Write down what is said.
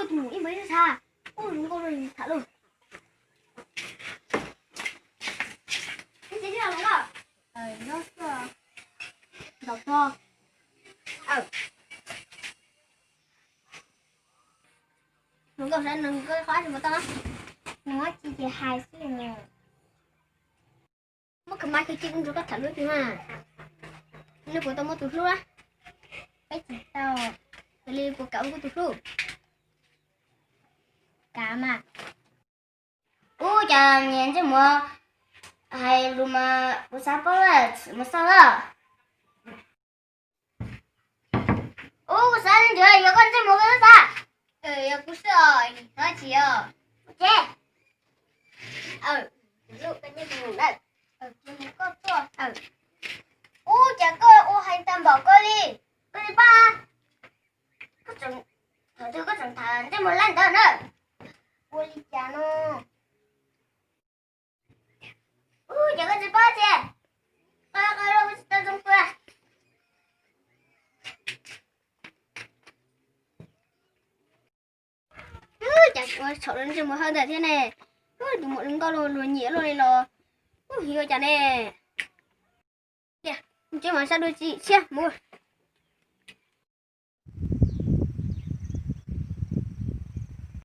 Ib npawg ib txha, ub, zoo nkauj luaj li tham lauj. Ib txhia tsis los los, ntaus pog. Zoo nkauj sawv nws nkauj qhov tsis mus tau, nws muab tsis ces hais xwb. Muab khav mab khav ci kuv nrog koj tham hlub tiag mas. Nej puas tau muaj tus hlub? Peb tsis tau. Yog li puas kam ua kuv tus hlub? Kam mas. Ub, cas niag ntsej muag hais lus mas kuv xav paub lawm, mus xauj lawm. Ub, kuv xav leej twg, yog koj ntsej muag koj xav? Yog kuv xwb os, xav tsis os. Ces, ub, cas koj ua hais tag npaum koj li, koj li pab. Thaum twg koj tseem tham ntsej muag lab ntawd na? Ua li cas no? Ub, ces koj tsis paub tias, qo qo los kuv tsis tau zoo pua. Ub, cas ua txhaum rau ntsej muag hawb ntawd thiab ne. Ub, tus muam zoo nkauj luaj, luag nyiam luaj li los. Ub, yog cas ne? Tiag, ntsej muag sab dua tsis tshiab mus.